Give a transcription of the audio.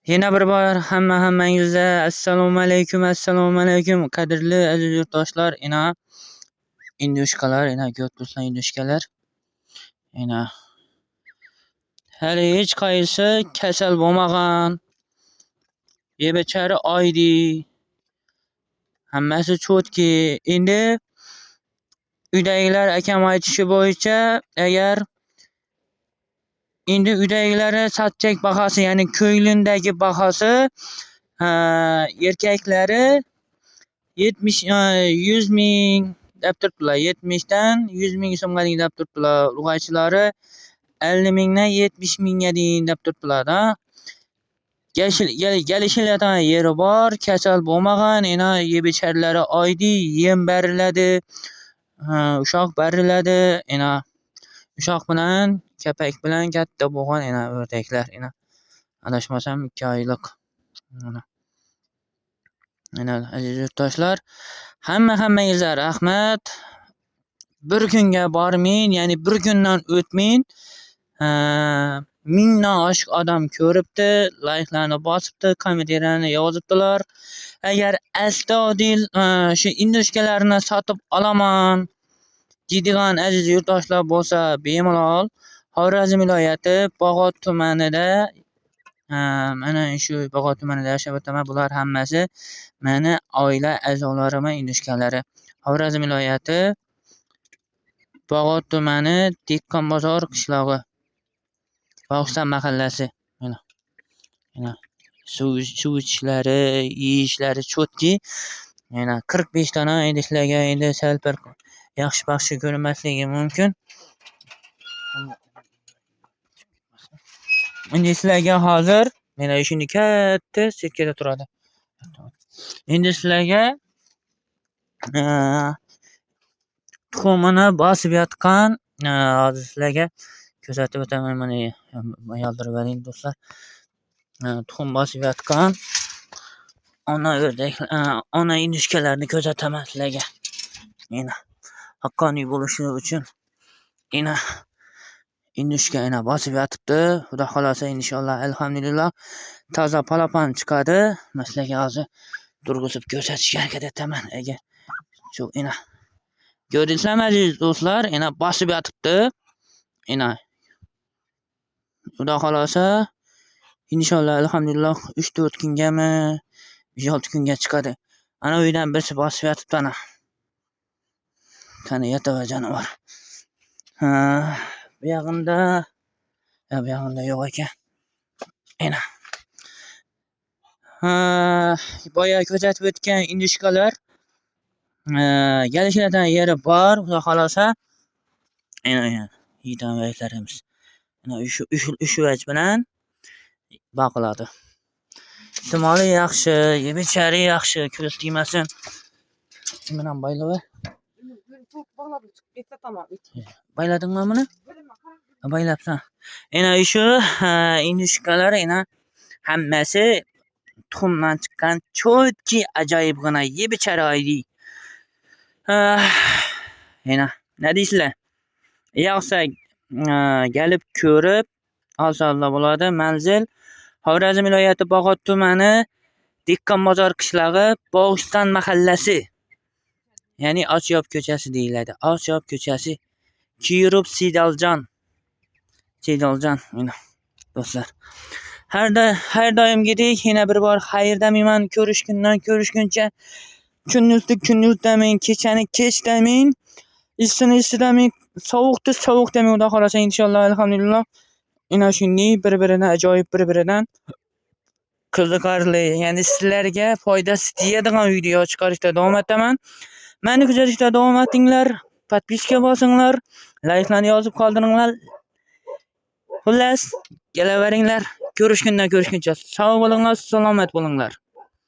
Yana bir bor hammangizga assalomu alaykum, assalomu alaykum, qadrli aziz yurtdoshlar. Ina indushkalar, ina ko'rib turibsizlar indushkalar. Ina hali hech qaysi kasal bo'lmagan. Yeb-ichari oydi. Hammasi cho'tki. Endi uydagilar akam aytishi bo'yicha, agar endi uydagilari sotjak bahosi, ya'ni ko'nglindagi bahosi, erkaklari 70 100 ming deb turibdilar. 70 dan 100 ming so'mga deb turibdilar. Urg'ochilari 50 mingdan 70 mingga deb turibdilar-da. Kelishiladigan yeri bor, kasal bo'lmagan, ena yeb-icharlari oydi, yem beriladi, ushoq beriladi, ena ushoq bilan kapak bilan katta bo'lgan ena o'rdaklar, ena adashmasam 2 oylik. Mana. Mana aziz yurtdoshlar, hammangizga rahmat. Bir kunga bormang, ya'ni bir kundan o'tmang. Mingdan oshiq odam ko'ribdi, layklarni bosibdi, kommentariyalarni yozibdilar. Agar astoydil shu indushkalarni sotib olaman deydigan aziz yurtdoshlar bo'lsa, bemalol Xorazm viloyati Bog'ot tumanida, mana shu Bog'ot tumanida yashab o'taman. Bular hammasi meni oila a'zolarim indushkalari. Xorazm viloyati Bog'ot tumani Dehqonbozor qishlog'i, Bog'iston mahallasi. Mana. Mana suv ichishlari, yeyishlari cho'tki. Mana 45 dona endi sizlarga endi sal bir yaxshi-baxshi ko'rinmasligi mumkin. Endi sizlarga hozir mana shuni katta setkada turadi. Endi sizlarga tuxumini bosib yotgan hozir sizlarga ko'rsatib o'taman. Mana yoldirib bering do'stlar. Tuxum bosib yotgan ona o'rdak, ona indushkalarni ko'rsataman sizlarga. Mana haqqoniy bo'lishi uchun ina indushka ina bosib yotibdi. Xudo xolasa inshaalloh alhamdulillah toza palapon chiqadi. Men sizlarga hozir turg'izib ko'rsatishga harakat etaman. Agar shu ina ko'rdingizmi aziz do'stlar, ina bosib yotibdi. Ina Xudo xolasa inshaalloh alhamdulillah 3-4 kungami 5-6 kunga chiqadi. Ana uydan birisi bosib yotibdi ana. Qani yotava jonivor. Ha, bu yog'inda, bu yog'inda yo'q ekan. Ina. Ha, boya ko'rsatib o'tgan indushkalar kelishiladigan yeri bor, Xudo xolasa. Ina, ina, yegan vajlarimiz. Mana shu vaj bilan boqiladi. Istimoli yaxshi, yeb-ichari yaxshi, ko'z tegmasin. Bilan baylaver. Bayladingmi buni? Baylabsan. Ena shu indushkalar ena hammasi tuxumdan chiqqan cho'tki ajoyibgina yeb-ichari oydi. Ena nima deysizlar? Yoqsa kelib ko'rib olsa bo'ladi. Manzil Xorazm viloyati Bog'ot tumani Dehqonbozor qishlog'i Bog'iston mahallasi. Ya'ni Osiyob ko'chasi deyiladi. Osiyob ko'chasi Kirub Sidaljon. Sidaljon mana do'stlar. Har doimgidek yana bir bor xayr demayman. Ko'rishgundan ko'rishguncha kunni kunduz demang, kechani kech demang, issini issi demang, sovuqni sovuq demang. Xudo xolasa inshaalloh alhamdulillah ina shunday bir-biridan ajoyib, bir-biridan qiziqarli, ya'ni sizlarga foydasi tegadigan video chiqarishda davom etaman. Meni kuzatishda davom etinglar, podpiska bosinglar, layklarni yozib qoldiringlar. Xullas, kelaveringlar. Ko'rishgundan ko'rishguncha sog' bo'linglar, salomat bo'linglar.